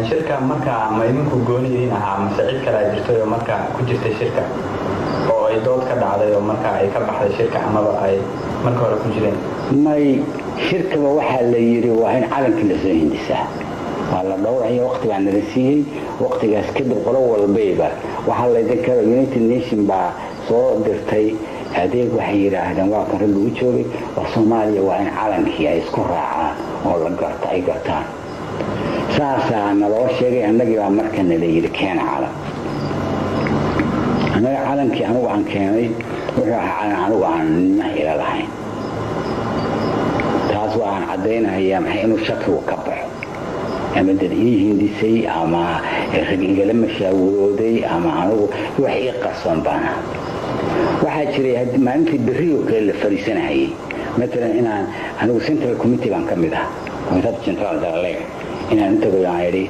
Shirka markaa ma idinku gooni idiin ahaa, mase cid kale a jirtay oo markaa ku jirtay shirka oo ay dood ka dhacday oo markaa ay ka baxday shirka amaba ay marka hore ku jireen? May, shirkaba waxaa la yidhi waa in calankii lasoo hindisaa, waa la dhowraya, waqti baa nala siiyey. Waqtigaas kadib qolo walbayba waxaa laydinka United Nation baa soo dirtay adeeg. Waxay yidhaahdeen, waa kan ragga u joogay, war Soomaaliya waa in calankii ay isku raacaan oo la garto, ay gartaan. Saasaa naloo sheegay. Annagii baa marka nala yidhi keena calan. Annaga calankii anigu aan keenay wuxuu ahaa calan anigu aan nina ila lahayn. Taas waa aan caddaynahayaa, maxay inuu shakigu ka baxo, ama dad ii hindisay ama rag igala mashaawirooday ama anigu wax ii qarsoon baana. Waxaa jiray maalintii berrioo kale la fariisanahayay, matalan inaan anigu central committee baan ka mid ah, Comitato Central della Lega, inaan u tagayo, aan idhi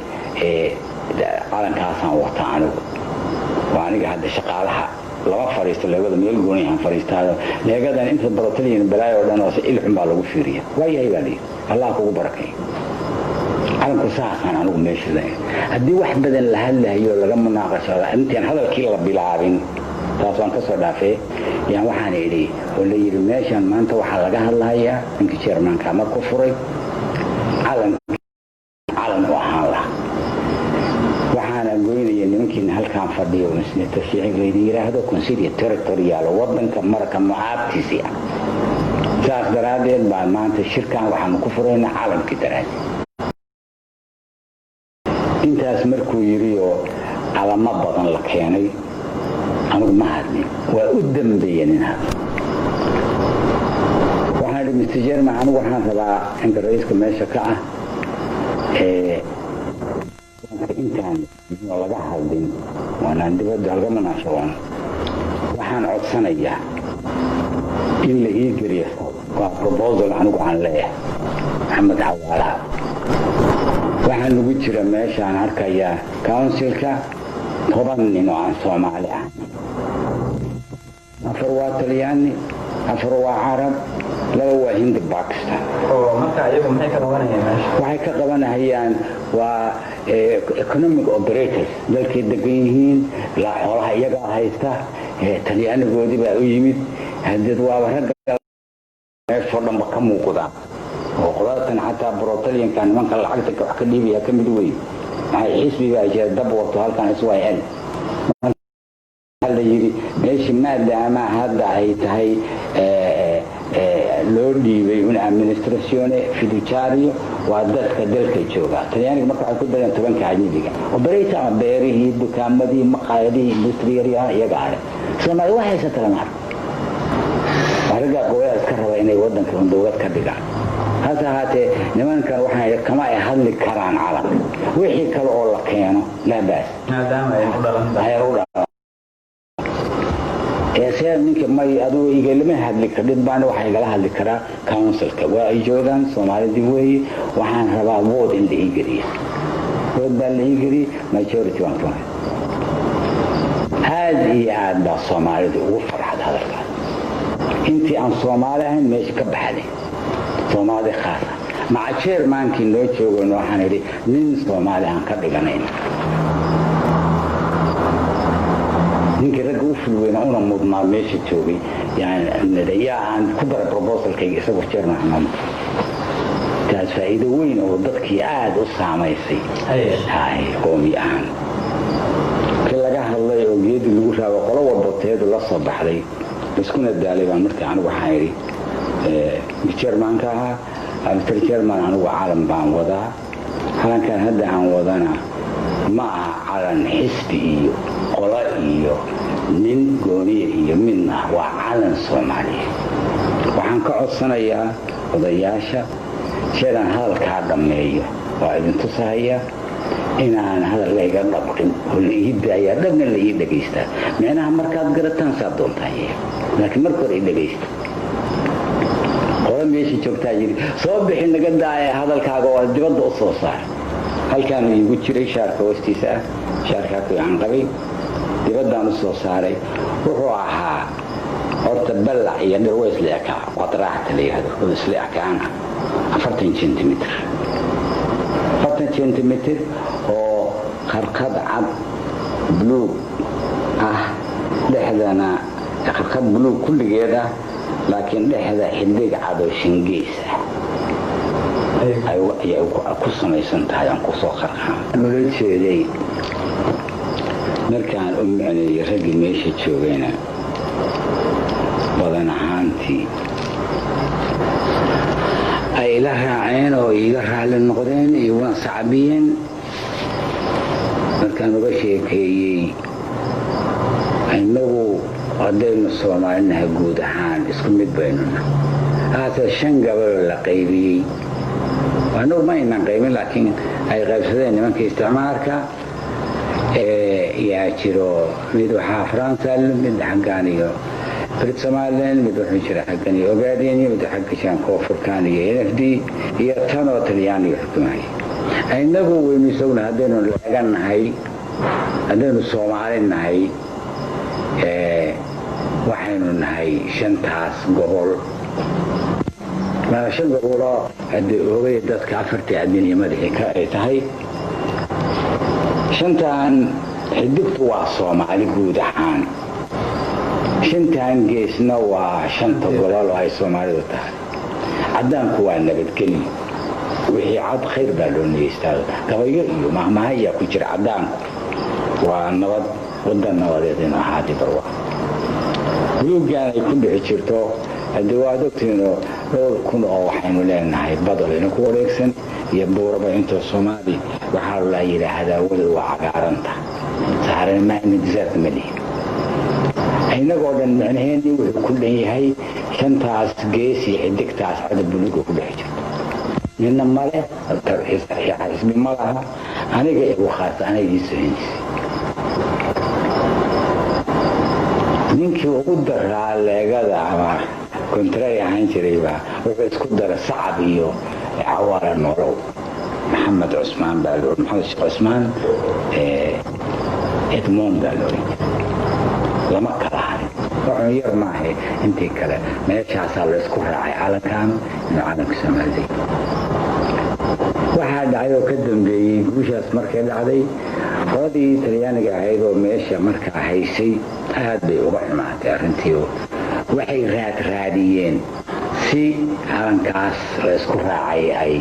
calankaasaan wataa anigu, waa aniga hadda shaqaalaha lama fariisto leegada, meel gooni aan fariistaayo. Leegadan inta barotaliyan balaayo oo dhan oo il xun baa lagu fiiriya. Waayahay baa layidhi, Allah kugu barakay calanku. Saasaan anigu meesha haddii wax badan la hadlahayo laga munaaqashada intaan hadalkii la bilaabin, taas waan ka soo dhaafee. Yaan waxaan idhi oo la yidhi meeshan maanta waxaa laga hadlahayaa, ninkii chairmanka marku furay, calan calan u ahaan laha. Waxaana goynaya nimankiina halkaan fadhiyo tashiicig laydin yidhaahdo consiglio territoriale wadanka marka mucaabtiisii ah. Saas daraaddeed baa maanta shirkan waxaanu ku furaynaa calankii daraaddeed. Intaas markuu yidhi oo calamo badan la keenay, anigu ma hadlin, waa u dambeeya nin hadla. Waxaan idhi, Mr Chairman, anigu waxaan rabaa ninka ra-iiska meesha ka ah intaan laga hadlin waanaan dibadda halga munaashaboon, waxaan codsanayaa in la ii geliyo, waa proposal anigu aan leeyahay, Maxamed Cawaalaha. Waxaa nagu jira meeshaan arkayaa councilka 10 nin oo aan Soomaali ahayn. Afar waa Talyaani, afar waa Carab, laba waa Hindi, Bakistan. Oo marka iyagu maxay ka qabanayaan meesha? Waxay ka qabanahayaan waa economic operators, dalkay degan yihiin, xoolaha iyagaa haysta, Talyaanigoodii baa u yimid. Hadeed waaba ragga meeshoo dhanba ka muuqdaan oo qolatan xataa brotalianka nimanka lacagta wax ka dhiibaya ka mid wey. Maxay xisbi baa jira dab wato halkan SYL la yidhi. Meeshii maadaama hadda ay tahay loo dhiibay un amministrazione fiduciario, waa dadka dalka jooga. Talyaaniga marka waxay ku dareen 10-ka ajnabiga operator ama beerihii, dukaamadii, maqaayadihii, industriyada iyaga ale. Soomaali wax haysata lama arko. Ragga qowlada iska raba inay wadanka un dowlad ka dhigaan. Hase ahaatee nimankan waxaan kama ay hadli karaan calanka, wixii kale oo la keeno laa baas. Maadaama ay u dhalan. Ay u dhalan see ninka may adugu igalama hadli kardhid baana, waxaa igala hadli karaa councilka, waa ay joogaan Soomaalidii weeye. Waxaan rabaa vote in la ii geliyo. Vote baa la ii geliyey, majority waan ku aad iyo aad baa Soomaalidu ugu farxad hadalkaas. Intii aan Soomaali ahayn meesha ka baxday, Soomaali khaasa maca chairmankii noo joogoyn, waxaan idhi nin Soomaali aan ka dhiganayna, ninkii ragga u fulweyna una mudnaa meesha joogay yaa aan ku daray proposalkayga, isagoo chairman nooma. Taas faa'iido weyn oo dadkii aada u saamaysay hay qoomi ahaan. Kii laga hadlay oo geedi lagu raabo, qolo walba teedu la soo baxday, iskuna daalay, baan markii anigu waxaan idhi chairmanka ahaa, Mr Chairman, anigu calan baan wadaa. Calankan hadda aan wadana ma aha calan xisbi iyo qolo iyo nin gooniya iyo midna, waa calan Soomaaliyeed. Waxaan ka codsanayaa odayaasha sheegaan hadalkaa dhammeeyo, waa idin tusahaya inaan hadal layga dhabqin oo la ii daayaa, dhabna la ii dhegaystaa. Micnaha markaad garataan saad doontaan yeel, laakiin marka hore i dhegaysta. Qolo meeshii joogtaa yidhi soo bixi, naga daaya hadalkaaga oo dibadda u soo saar. Halkaanu iigu jiray shaarka hoostiisa ah, shaarkaa aan qabay, dibaddaan u soo saaray. Wuxuu ahaa horta ballac iyo dhir way isla ekaa, qadraacta la yidhahdo oo isla ekaan ah, 40 centimeter, 40. Centimeter oo qarqad cad buluug ah, dhexdana qarqad buluug kulligeed ah, laakiin dhexda xidig cad oo shangeys ah ayay ku samaysan tahay. Aan kusoo qarqaan ula jeeday markaan u micneeyey raggii meesha joogayna, badan ahaantii ay ila raaceen oo iiga raalli noqdeen, iguna sacbiyeen. Markaan uga sheekeeyey, innagu haddaynu Soomaalinahay guud ahaan isku mid baynuna, haase shan gabaloo la qaybiyey, annagu ma aynan qaybin, laakiin ay qaybsadeen nimanka isticmaalka yaa jiro. Mid waxaa Faransa, mid xaggaan iyo Brit Somaliland, mid wuxuu jira xaggan iyo Ogaadeen, mid xagga jiraan Koonfurkan iyo NFD, iyo tanoo Talyaaniga xukumaya. Innagu waynu isaguna haddaynu leeganahay, haddaynu Soomaali nahay, waxaynu nahay shantaas gobol. Shan goboloo haddii oogay dadka afartii adin iyo madaxii ka ay tahay. Shantan xidigtu waa Soomaali guud ahaan, shantan geesna waa shanta gobol oo ay Soomaalidu tahay. Caddaanku waa nabadgelyo, wixii cad khayr baa loo nigeystaa, gabayo iyo mahmahayaa ku jira. Caddaanku waa nabad, wadan nabadeed inuu ahaadi barwa. Buluuggan ay ku dhixi jirto haddii waad ogtiino dhowr kun oo waxaynu leenahay badal ina ku wareegsan iyo buuraba intoo Soomaali waxaa la yidhaahdaa wada waa cagaaranta saaran maamidsaad ma lihin. Inagoo dhan micnaheennii wuxuu ku dhan yahay shantaas gees iyo xidigtaas cada buluuga ku dhex jirto. Nina male, xisbi ma laha, aniga igu khaasa, aniga ii soo hindisay. Ninkii ugu daraa leegada ama kontaray ahaan jiraybaa wuxuu isku dara sacab iyo cawaara nolow. Maxamed Cusmaan baa loo, Maxamed Sheekh Cusmaan Edmond baa loo jiray. Lama kala harin, waxun yar maaha intii kale. Meeshaasaa la isku raacay calankaanu inuu calanka Soomaalida. Waxaa dhacay oo ka dambeeyey guushaas markay dhacday, qoladii Talyaaniga ahayd oo meesha markaa haysay aad bay uga xumaatay arrintii. Waxay raad raadiyeen si calankaas la isku raacay ay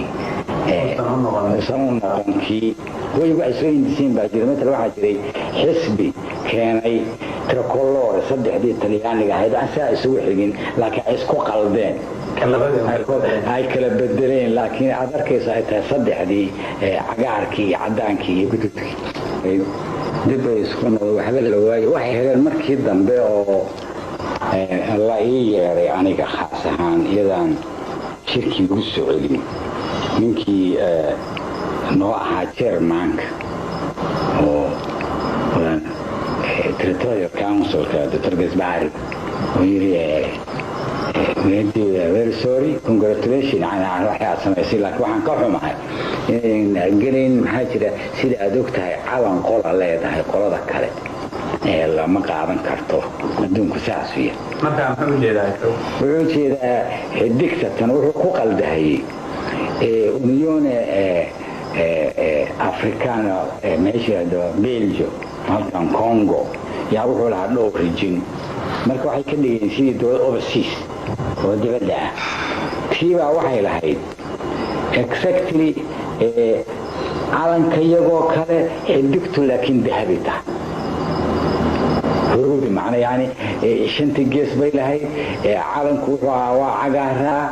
usan u noqon kii waygu ay soo hindisiin baa jira. Matala waxaa jiray xisbi keenay tricolore, saddexdii Talyaaniga ahayd aan saa isugu xigin, laakiin ay isku qaldeen, ay kala bedeleen, laakiin aad arkayso ay tahay saddexdii, cagaarkii iyo caddaankii iyo gududkii. Dib bay isku noqday, waxba la waayey. Waxay heleen markii dambe oo la ii yeeray aniga khaas ahaan, iyadaan shirkii lagu soo celin, ninkii noo ahaa chairmanka oo territorial councilka, Dr Gasbari, oo yiri, "Very sorry, congratulation waxay aad samaysay, laakiin waxaan ka xumahay inayn gelayn. Maxaa jira? Sida aad og tahay, calan qola leedahay qolada kale ee lama qaadan karto, adduunku saasuu yahay." Marka muxuu ujeedaa? Wuxuu jeedaa xidigta tan wuxuu ku qaldahayey Unione Africana meesha Belgio, halkan Congo yaa wuxuu lahaa dhowr region. Marka waxay ka dhigeen sidii dowlad overseas oo dibadda ah. Tiibaa waxay lahayd exactly calanka iyagoo kale, xidigtu laakiin dahabi tahay, huruudi macna, yani shantii gees bay lahayd. Calanku wuxuu ahaa waa cagaaraa,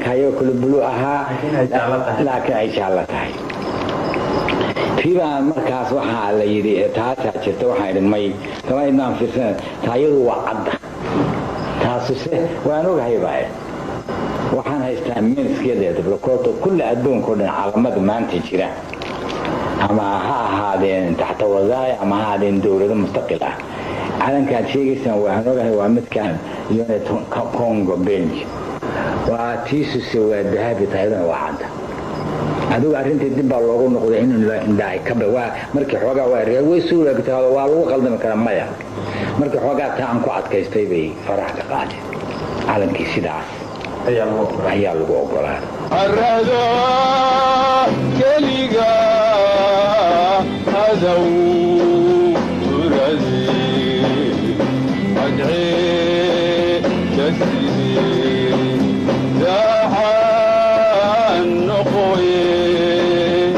kayoo kale bulu ahaa, laakiin ay jaallo tahay. Tiibaa markaas waxaa la yidhi taasaa jirta. Waxaan idhi may, kama idnaan fiirsan, taayadu waa cadda, taasuse waan ogahay baa waxaan haystaa miniskeeda diblokoto kulli adduunka o dhan calamada maanta jira, ama ha ahaadeen taxta wadaaya ama ha ahaadeen dowlado mustaqil ah, calankaad sheegaysaan waan ogahay, waa midkan Unit Congo Belge, waa tiisuse waa dahabi, taydana waa cadda. Adigu arrintii dib baa loogu noqday in indhahay kaba waa markii xoogaa waa reer way suulaagtaado, waa lagu qaldami karaa maya. Markii xoogaa taa aan ku adkaystay bay farax ka qaadeen, calankii sidaas ayaa lagu ogolaaday. Arado keliga. Hooye.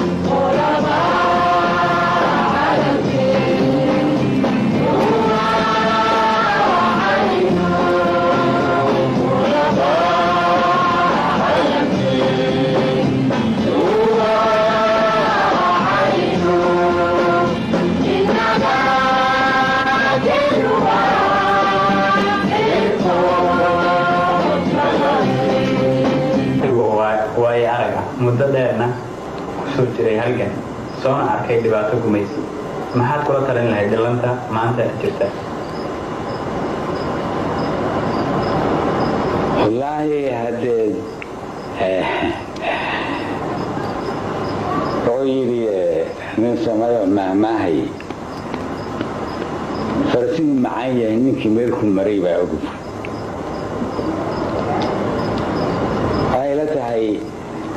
Waayo arag ah, muddo dheerna kusoo jiray halgan, soona arkay dhibaato gumaysi, maxaad kula talin lahayd dhillanta maanta jirta? Wallaahi haddee wuxuu yidhi nin Soomaali mahmaahay, farasigu macaan yahay ninkii meelku maray baa ogub. Waxay la tahay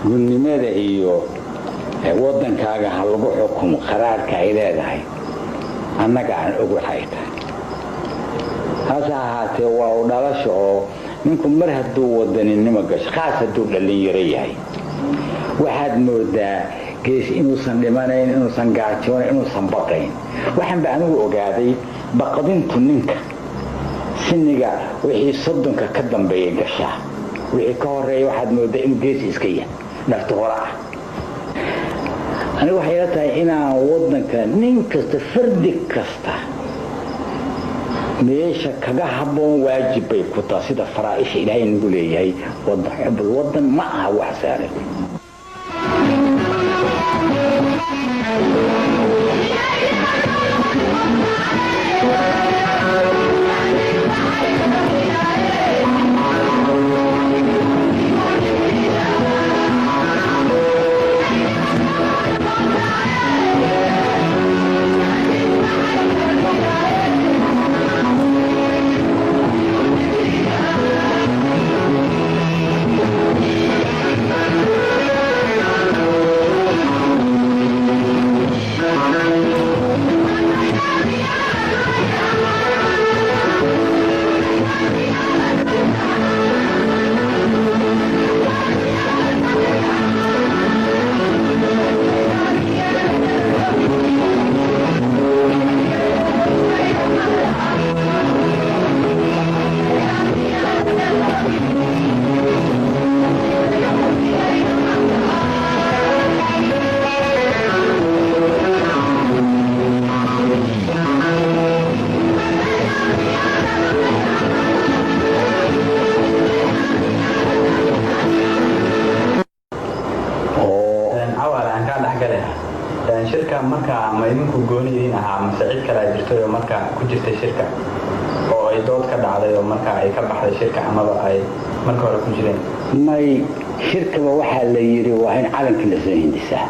gudnimada iyo waddankaaga ha lagu xukumo qaraarka ay leedahay annaga aan og waxay tahay. Hase ahaatee waa u dhalasha oo ninku mar hadduu wadaninimo gasho, khaas hadduu dhallin yaro yahay, waxaad moodaa gees inuusan dhimanayn, inuusan gaajoonayn, inuusan baqayn. Waxaan ba anigu ogaaday baqdintu ninka siniga wixii 30-ka ka dambeeyay gashaa. Wixii ka horeeya waxaad moodaa inuu geesi iska yahay, nafta hore ah. Anigu waxay ila tahay inaan waddanka nin kasta, fardi kasta, meesha kaga habboon waajib bay ku taha, sida faraaisha Ilaahay nagu leeyahay. Wadan xubul wadan ma aha wax saaran. Oo Cawaale, aan kaa dhexgale. Shirka markaa ma idinku gooni idiin ahaa mase cid kale a jirtay oo markaa ku jirtay shirka oo ay dood ka dhacday oo markaa ay ka baxday shirka amaba ay marka hore ku jireen? May, shirkaba waxaa la yidhi waa in calankii lasoo hindisaa,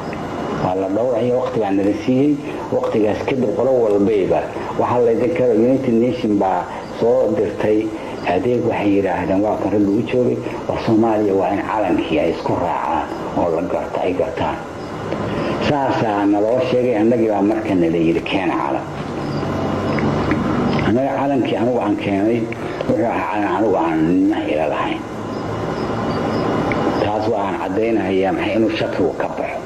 waa la dhowraya, waqti baa nala siiyey. Waqtigaas kadib qolo walbayba waxaa laydin karo United Nation baa soo dirtay adeeg. Waxay yidhaahdeen waa kan ragga u joogay, war Soomaaliya waa in calankii ay isku raacaan oo la garta ay gartaan. Saasaa naloo sheegay. Annagii baa marka nala yidhi keena calan. Annaga calankii anigu aan keenay wuxuu ahaa calan anigu aan nina ila lahayn. Taas waa aan caddaynayaa, maxay inuu shakigu ka baxo,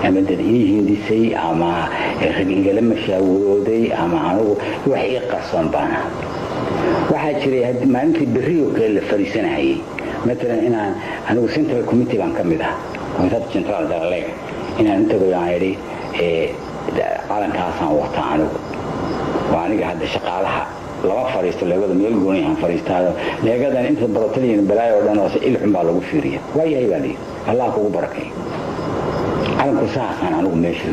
ama dad ii hindisay ama rag igala mashaawirooday ama anigu wax ii qarsoon baan aha. Waxaa jiray maalintii berrioo kale la fariisanahayay, matalan inaan anigu central committee baan ka mid ah, comité central de la Lega, inaan u tagayo aan idhi calankaasaan wataa anigu. Waa aniga hadda shaqaalaha lama fariisto leegada, meel gooni aan fariistaayo. Leegadan inta barotaliyan balaayo oo dhan oo si il xun baa lagu fiiriya. Waayahay baa layidhi, Allah kugu barakeeyo calanku. Saasaan anigu meesha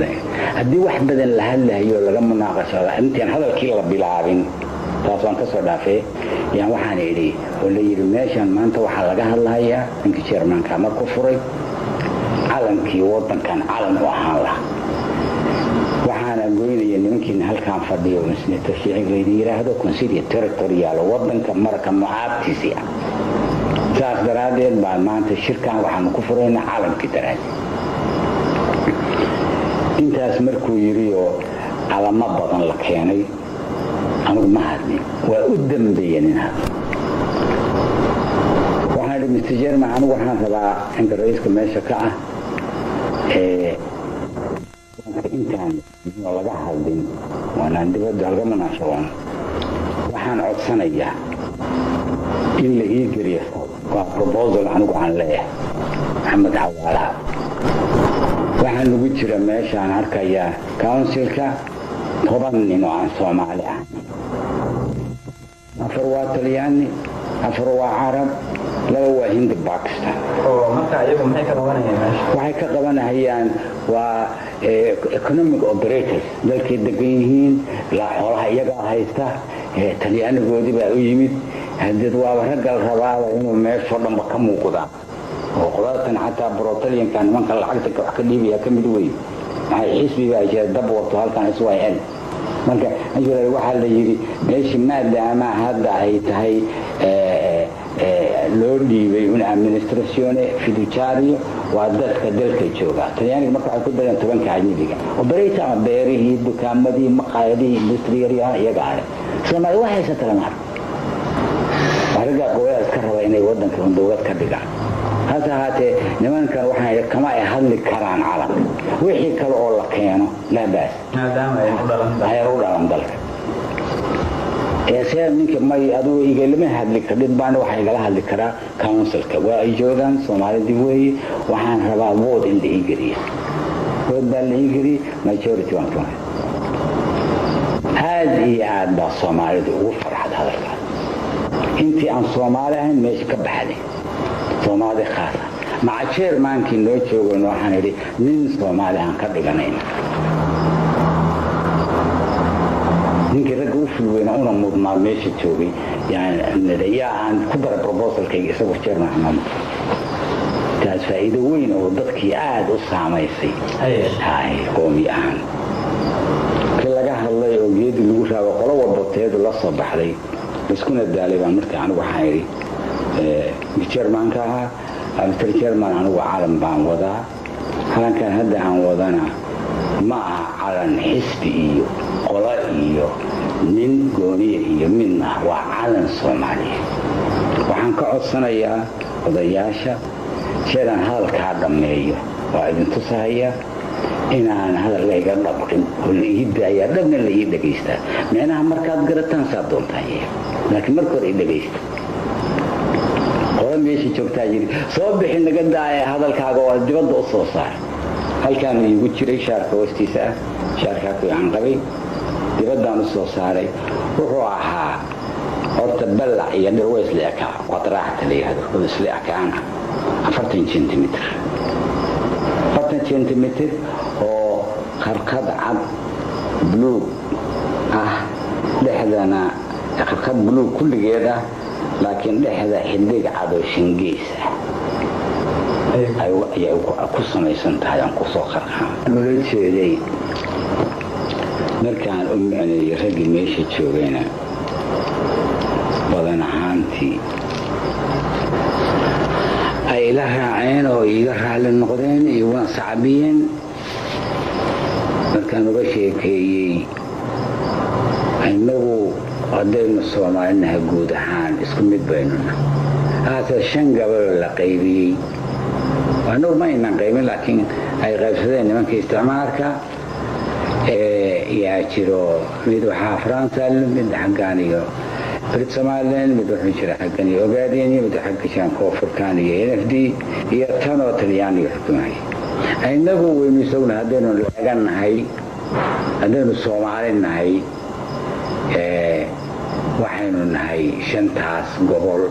haddii wax badan la hadlahayo laga munaaqashada intaan hadalkii la bilaabin, taas waan ka soo dhaafee. Yaan waxaan idhi oo la yidhi meeshan maanta waxaa laga hadlahayaa, ninkii chairmanka markuu furay, calankii waddankan calan u ahaan lahaa. Waxaana goynaya nimankiina halkaan fadhiyo senator shiicig laydin yidhaahdo, consilia territorial waddanka marka mucaabtiisii ah. Saas daraaddeed baa maanta shirkan waxaanu ku furaynaa calankii daraaddeed. Intaas markuu yidhi oo calamo badan la keenay, anigu ma hadlin, waa u dambeeya nin hadla. Waxaan idhi, Mr Chairman, anigu waxaan rabaa ninka ra-iiska meesha ka ah Intaan laga hadlin waanaan dibadda laga munaashaboon, waxaan codsanayaa in la ii geliyo. Waa proposal anigu aan leeyahay, Maxamed Cawaalaha. Waxaa nagu jira meeshaan arkayaa councilka 10 nin oo aan Soomaali ahayn. 4 waa Talyaani, 4 waa Carab, 2 waa Hindi, Bakistan. Oo marka iyagu maxay ka qabanayaan meesha? Waxay ka qabanahayaan waa economic operators, dalkay degan yihiin, xoolaha iyagaa haysta. Talyaanigoodii baa u yimid. Hadeed waaba ragga la rabaaba inuu meeshoo dhanba ka muuqdaa, oo qolatan xataa brotalianka nimanka lacagta wax ka dhiibaya ka mid wey. Maxay xisbi baa jira dab wato halkan SYL. Marka waxaa la yidhi meeshii maadaama hadda ay tahay loo dhiibay un amministrazione fiduciario, waa dadka dalka jooga. Talyaaniga marka waxay ku dareen 10-ka ajnabiga operator ama beerihii, dukaamadii, maqaayadihii, industriyaryaha iyaga ale. Soomaali wax haysata lama arko. Raggaa qowlada iska raba inay wadanka un dowlad ka dhigaan. Hase ahaatee nimankan waxaan kama ay hadli karaan calanka, wixii kale oo la keeno laa baas, maadaama ay u dhalan ay u dhalan dalka. See ninka may adigu igalama hadli kardhid baana waxaa igala hadli karaa councilka. Waa ay joogaan Soomaalidii weeye. Waxaan rabaa vote in la ii geliya. Vote baa la ii geliyey, majority waan ka aad iyo aad baa Soomaalidu ugu farxad hadalkaas. Intii aan Soomaali ahayn meesha ka baxday, Soomaali khaasa maca chairmankii noo joogan, waxaan idhi nin Soomaali aan ka dhiganayna, ninkii ragga u fulweyna una mudnaa meesha joogay, yaa aan ku dara proposalkayga, isagoo chairman nooma. Taas faa'iido weyn oo dadkii aada u saamaysay hay qoomi ahaan. Kii laga hadlay oo geedi lagu raabo, qolo walba teedu la soo baxday, iskuna daalay, baan markii anigu waxaan idhi chairmanka ahaa, Mr Chairman, anigu calan baan wadaa. Calankan hadda aan wadana ma aha calan xisbi iyo qolo iyo nin gooniya iyo midna, waa calan Soomaaliya. Waxaan ka codsanayaa odayaasha jeeraan hadalkaa dhammeeyo, waa idin tusahaya inaan hadal layga dhabqin oo la ii daayaa, dhabna la ii dhegaystaa. Micnaha markaad garataan saa doontaan yeel, laakiin marka hore i dhegaysta. Qolo meesha joogtaa yidhi soo bixi, naga daaya hadalkaaga oo dibadda u soo saar. Halkaanu iigu jiray shaarka hoostiisa ah, shaarkaa ku aan qabay, dibaddaan u soo saaray. Wuxuu ahaa horta ballac iyo dhir way isla ekaa, qadraacta la yidhahdo oo isla ekaana 40 centimeter, 40 centimeter oo qarqad cad buluug ah dhexdana, qarqad buluug kulligeed ah, laakiin dhexda xidig cad oo shingeys ah ayay ku samaysan tahay. Aan kusoo qarqaan ula jeeday markaan u micneeyey raggii meesha joogayna badan ahaantii ay ila raaceen oo iiga raalli noqdeen, iguna sacbiyeen. Markaan uga sheekeeyey innagu haddaynu Soomaalinaha guud ahaan isku mid baynuna, haase 5 gabaloo la qaybiyey, annagu ma aynan qaybin, laakiin ay qaybsadeen nimanka isticmaalka yaa jiro. Mid waxaa Faransa, mid xaggaan iyo Brit Somaliland, mid wuxuu jira xaggan iyo Ogaadeen, mid xagga jiraan Koonfurkan iyo NFD, iyo tanoo Talyaaniga xukumaya. Innagu waynu isaguna haddaynu leegannahay, haddaynu Soomaali nahay, waxaynu nahay 5taas gobol.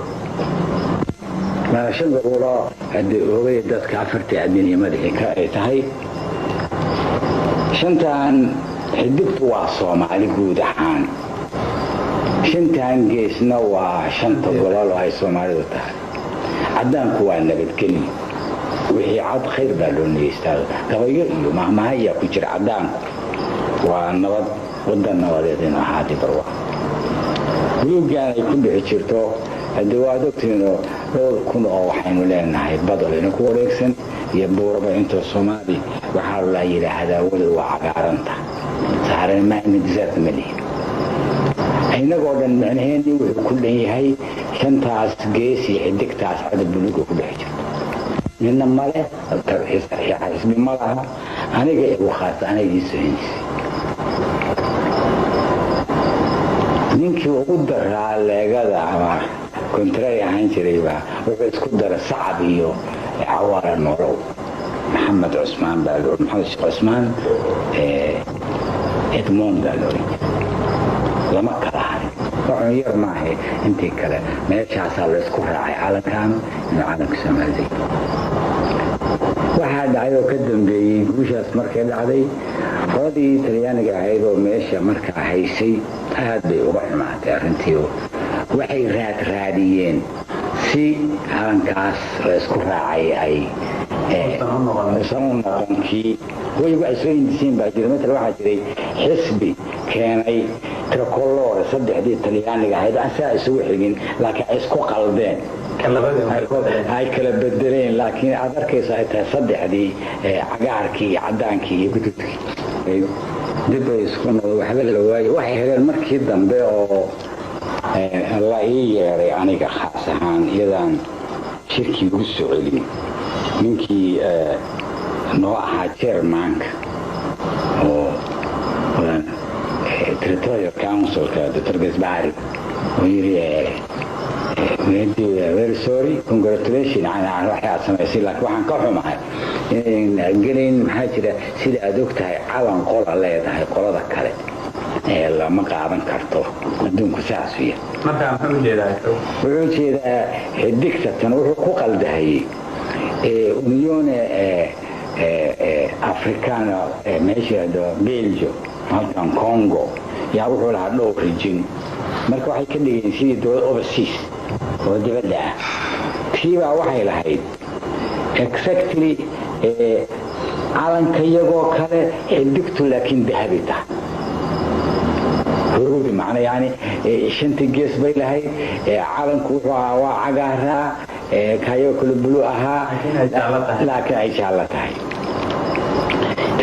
5 goboloo haddii oogay dadka 4tii adin iyo madaxii ka ay tahay. 5tan xidigtu waa Soomaali guud ahaan, 5tan geesna waa 5ta gobol oo ay Soomaalidu tahay. Caddaanku waa nabadgelyo, wixii cad khayr baa loo nigeystaa, gabayo iyo mahmaha ayaa ku jira. Caddaanku waa nabad, wadan nabadeed inuu ahaadi barwa. Buluuggan ay ku dhici jirto haddii waad ogtiinoo dhowr kun oo waxaynu leenahay badal ina ku wareegsan iyo buuraba intoo Soomaali waxaa la yidhaahdaa weli waa cagaaranta saaran maamidsaarta ma lihin. Inagoo dhan micnaheennii wuxuu ku dhan yahay 5taas gees iyo xidigtaas cada buluuga ku dhex jirto. Nina male, xisbi ma laha. Aniga igu khaasa, aniga ii soo hindisay. Ninkii ugu daraa leegada ama contrary ahaan jiraybaa wuxuu isku daray sacab iyo cawaara nolow. Maxamed Cusmaan baa la, Maxamed Sheekh Cusmaan Edmond baa la oran jiray. Lama kala harin, waxun yar maaha intii kale. Meeshaasaa la isku raacay calankaanu inuu calanka Soomaalida. Waxaa dhacay oo ka dambeeyey guushaas, markay dhacday, qoladii Talyaaniga ahayd oo meesha markaa haysay aad bay uga xumaatay arrintii. Waxay raad raadiyeen si calankaas la isku raacay ay usan u noqon kii way waxay soo hindisiin baa jira. Matala waxaa jiray xisbi keenay tricolore, saddexdii Talyaaniga ahayd aan saa isugu xigin, laakiin ay isku qaldeen, ay kala bedeleen, laakiin aad arkayso ay tahay saddexdii, cagaarkii iyo cadaankii iyo guduudkii. Dib bay isku noqdo, waxba la waayey. Waxay heleen markii dambe oo la ii yeeray aniga khaas ahaan, iyadaan shirkii lagu soo celin, ninkii noo ahaa chairmanka oo territorial councilka, Dr. Gasbari, oo yiri, "Very sorry, congratulation waxay aad samaysay, laakiin waxaan ka xumahay inayn gelayn. Maxaa jira? Sida aad og tahay, calan qola leedahay qolada kale ee lama qaadan karto, adduunku saas uya." Marka muxuu ujeedaa? Wuxuu ujeedaa xidigta tan wuxuu ku qaldahayey Unione Africana, meesha Belgio, halkan Congo yaa wuxuu lahaa dhowr region. Marka waxay ka dhigeen sidii dowlad overseas oo dibadda ah. Tiibaa waxay lahayd exactly calanka iyagoo kale, xidigtu laakiin dahabi tahay, huruudi macna, yani shanta gees bay lahayd. Calanku wuxuu ahaa waa cagaaraa, kayagoo kale blue ahaa, laakiin ay jaallo tahay.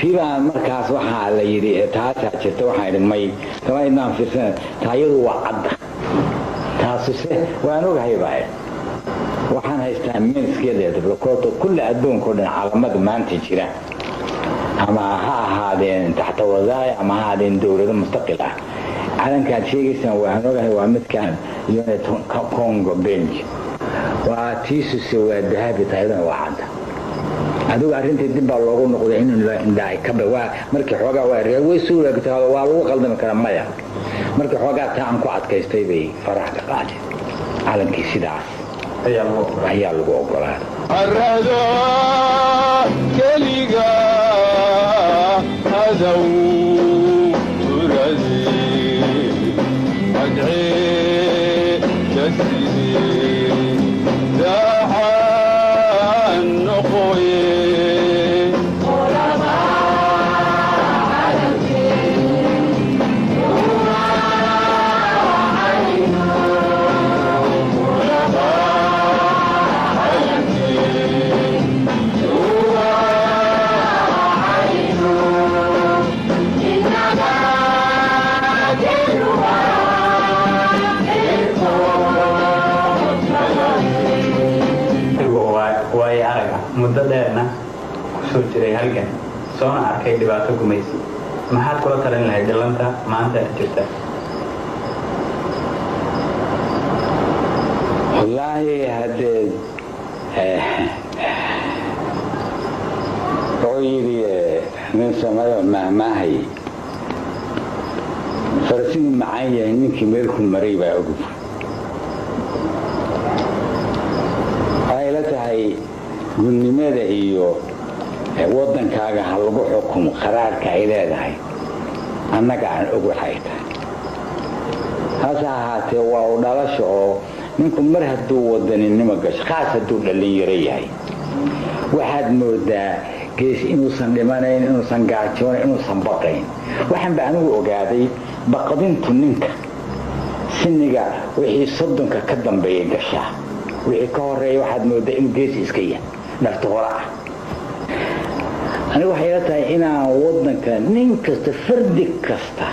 Tiibaa markaas waxaa la yidhi taasaa jirta. Waxaan idhi, may, kama idnaan fiirsana, taayadu waa cadda, taasuse waan ogahay baa waxaan haystaa minskeeda diblokoto kulli adduunka o dhan calamada maanta jira, ama ha ahaadeen taxta wadaaya ama ha ahaadeen dowlado mustaqil ah. Calankaad sheegaysaan waan ogahay, waa midkaan unit Congo Belge, waa tiisuse waa dahabi, taayaduna waa cadda. Adigu arrintii dib baa loogu noqday in indhaay kaba waa markii xoogaa waa reer way suuraagtaa, waa lagu qaldami karaa. Maya, markii xoogaa taa aan ku adkaystay bay farax ka qaadeen, calankii sidaas ayaa lagu ogolaaday. Arado keliga adow uradi adceedaside daxan noqoye. Waayo araga muddo dheerna kusoo jiray halgan, soona arkay dhibaato gumaysi, maxaad kula talin lahayd dhilanta maanta jirta? Wallaahi haddee wuxuu yidhi nin Soomaaliya mahmaahay, farasigu macaan yahay ninkii meelku maray baa ogub. Waxay la tahay gudnimada iyo waddankaaga ha lagu xukumo qaraarka ay leedahay annaga aan og waxay tahay. Hase ahaatee waa u dhalasha oo ninku mar hadduu wadaninimo gasho, khaas hadduu dhallin yaro yahay, waxaad moodaa gees inuusan dhimanayn, inuusan gaajoonayn, inuusan baqayn. Waxaan ba anigu ogaaday baqdintu ninka siniga wixii 30-ka ka dambeeya gashaa. Wixii ka horeeya waxaad moodaa inuu geesi iska yahay, nafta hore ah. Anigu waxay ila tahay inaan waddanka nin kasta, fardi kasta,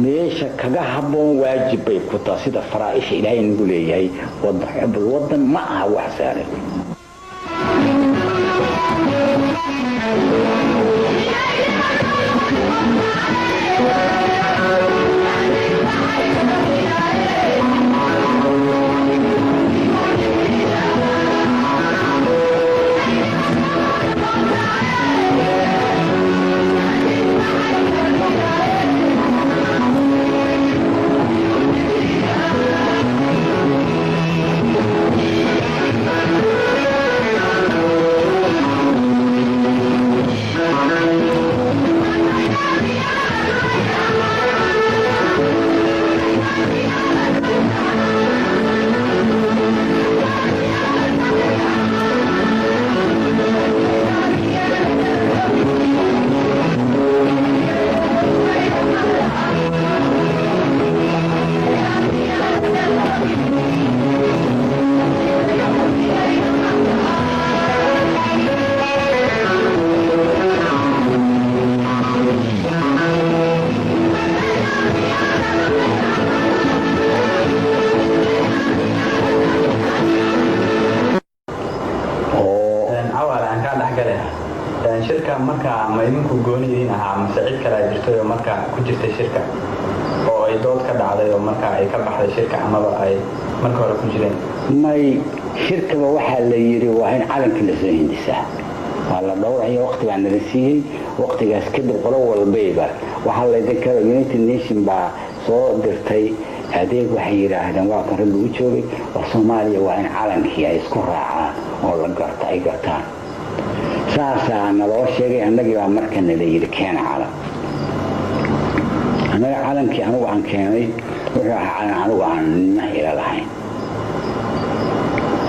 meesha kaga habboon waajib bay ku taha, sida faraaisha Ilaahay nagu leeyahay. Wadan xubul wadan ma aha wax saaran. Shirka markaa ma idinku gooni idiin ahaa mase cid kale aa jirtay oo markaa ku jirtay shirka oo ay dood ka dhacday oo markaa ay ka baxday shirka amaba ay marka hore ku jireen? May, shirkaba waxaa la yidhi waa in calankii lasoo hindisaa, waa la dhowraya, waqti baa nala siiyey. Waqtigaas kadib qolo walbayba waxaa laydinka United Nation baa soo dirtay adeeg. Waxay yidhaahdeen waa kan ragga u joogay, war Soomaaliya waa in calankii ay isku raacaan oo la garta ay gartaan. Saasaa naloo sheegay. Annagii baa marka nala yidhi keena calan. Annaga calankii anigu aan keenay wuxuu ahaa calan anigu aan nina ila lahayn.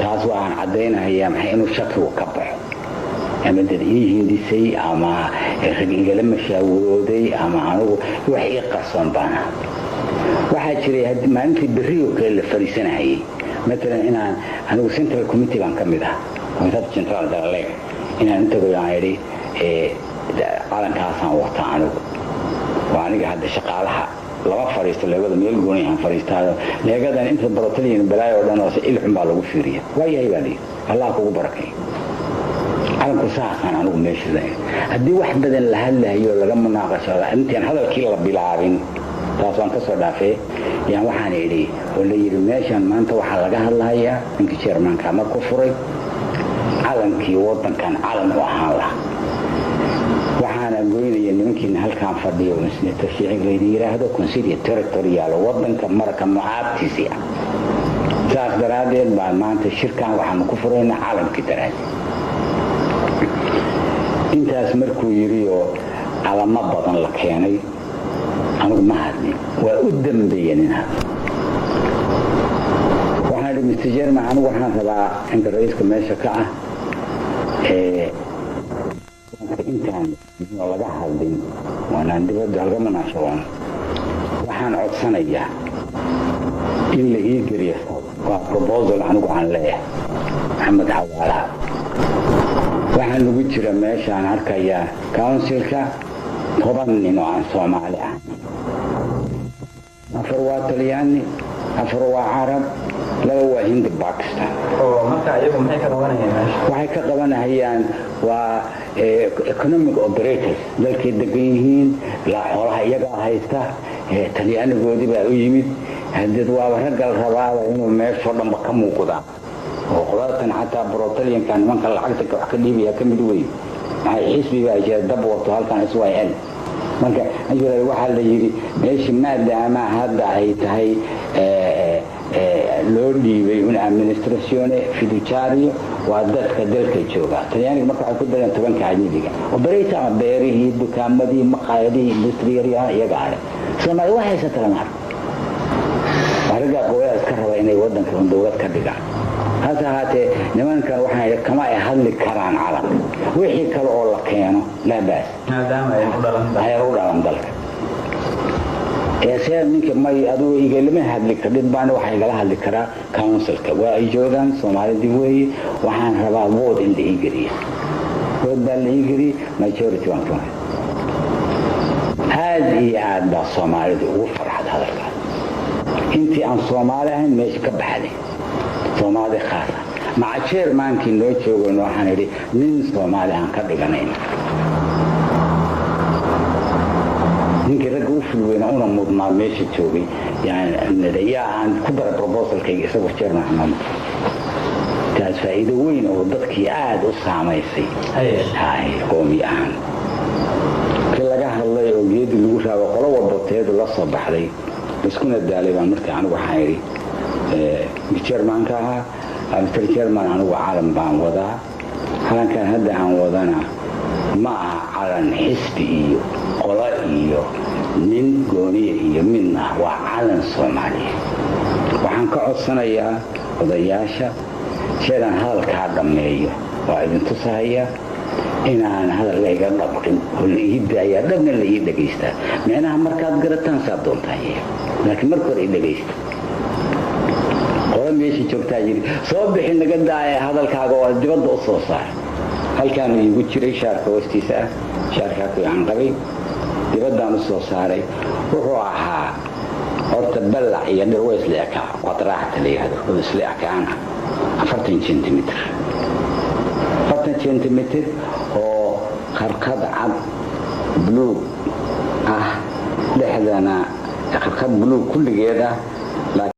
Taas waa aan caddaynahayaa, maxay inuu shakigu ka baxo ama dad ii hindisay ama rag igala mashaawirooday ama anigu wax ii qarsoon baana. Waxaa jiray maalintii berrioo kale la fariisanahayay, matalan inaan anigu central committee baan ka mid ah, Comitato Centrale della Lega, inaan u tagayo aan idhi calankaasaan wataa anigu, waa aniga hadda shaqaalaha lama fariisto leegada, meel gooni aan fariistaayo. Leegadan inta barotaliyan balaayo oo dhan oo il xun baa lagu fiiriya. Waayahay baa layidhi, Allah kugu barakay calanku. Saasaan anigu meesha haddii wax badan la hadlahayo laga munaaqashada intaan hadalkii la bilaabin, taas waan ka soo dhaafee. Yaan waxaan idhi oo la yidhi meeshan maanta waxaa laga hadlahayaa, ninkii chairmanka markuu furay, calankii waddankan calan u ahaan lahaa. Waxaana goynaya nimankiina halkaan fadhiyo senator Shiicig laydin yidhaahdo, consiglio territoriale waddanka marka mucaabtiisii ah. Saas daraaddeed baa maanta shirkan waxaanu ku furaynaa calankii daraaddeed. Intaas markuu yidhi oo calamo badan la keenay, anigu ma hadlin, waa u dambeeya nin hadla. Waxaan idhi, Mr Chairman, anigu waxaan rabaa inka ra-iiska meesha ka ah ee intaan laga hadlin waanaan dibadda halga munaashaboon, waxaan codsanayaa in la ii geliyo. Waa proposal anigu aan leeyahay, Maxamed Xawaalaha. Waxaan lagu jira meeshaan arkayaa councilka 10 nin oo aan Soomaali ahayn. Afar waa Talyaani, afar waa Carab, laba waa Hindi Bakistan. Oo marka iyagu maxay ka qabanayeen meesha? Waxay ka qabanahayaan waa economic operators, dalkay degan yihiin, xoolaha iyagaa haysta. Talyaanigoodii baa u yimid. Hadeed waaba raggal rabaaba inuu meeshoo dhanba ka muuqdaa oo qolatan xataa brotalianka nimanka lacagta wax ka dhiibaya ka mid wey. Maxay xisbi baa jira dab wato halkan SYL. Marka waxaa la yidhi meeshii maadaama hadda ay tahay loo dhiibay un amministrazione fiduciario, waa dadka dalka jooga Talyaaniga. Marka waxay ku dareen 10-ka ajnabiga operator ama beerihii, dukaamadii, maqaayadihii, industriyada iyaga ale. Soomaali wax haysata lama arko. Raggaa qowlada iska raba inay wadanka un dowlad ka dhigaan. Hase ahaatee nimankan waxaan idhi kama ay hadli karaan calanka, wixii kale oo la keeno laa baas. Maadaama ay u dhalan. Ayaan u dhalan dalka see ninka may adugu igalama hadli kardhid baana waxaa igala hadli karaa councilka, waa ay joogaan Soomaalidii weeye. Waxaan rabaa vote in la ii geliyo. Vote baa la ii geliyey, majority baan ku aad iyo aad baa Soomaalidu ugu farxad hadalkaas. Intii aan Soomaali ahayn meesha ka baxday, Soomaali khaasa maca chairmankii noo joogoyn, waxaan idhi nin Soomaali aan ka dhiganayna, ninkii ragga u fulweyna una mudnaa meesha joogay, yaa aan ku daray proposalkayga isagoo chairman nooma. Taas faa'iido weyn oo dadkii aada u saamaysay hay qoomi ahaan. Kii laga hadlay oo geedi lagu raabo, qolo walba teedu la soo baxday, iskuna daalay, baan markii anigu waxaan idhi chairmanka ahaa, Mr Chairman, anigu calan baan wadaa. Calankan hadda aan wadana ma aha calan xisbi iyo qolo iyo nin gooniya iyo midna, waa calan Soomaaliya. Waxaan ka codsanayaa odayaasha sheegaan hadalkaa dhammeeyo, waa idin tusahaya inaan hadal layga dhabqin oo la ii daayaa, dhabna la ii dhegaystaa. Micnaha markaad garataan saad doontaan, laakiin marka hore i dhegaysta. Qolo meesha joogtaa yidhi soo bixi, naga daaya hadalkaaga oo dibadda u soo saar. Halkaanu iigu jiray shaarka hoostiisa ah, shaarkaa ku aan qabay, dibaddaan u soo saaray. Wuxuu ahaa horta ballac iyo dhir way isla ekaa, qadraacta la yidhahdo oo isla ekaan ah, 40 centimeter, 40. Centimeter oo qarqad cad buluug ah, dhexdana qarqad buluug kulligeed ah.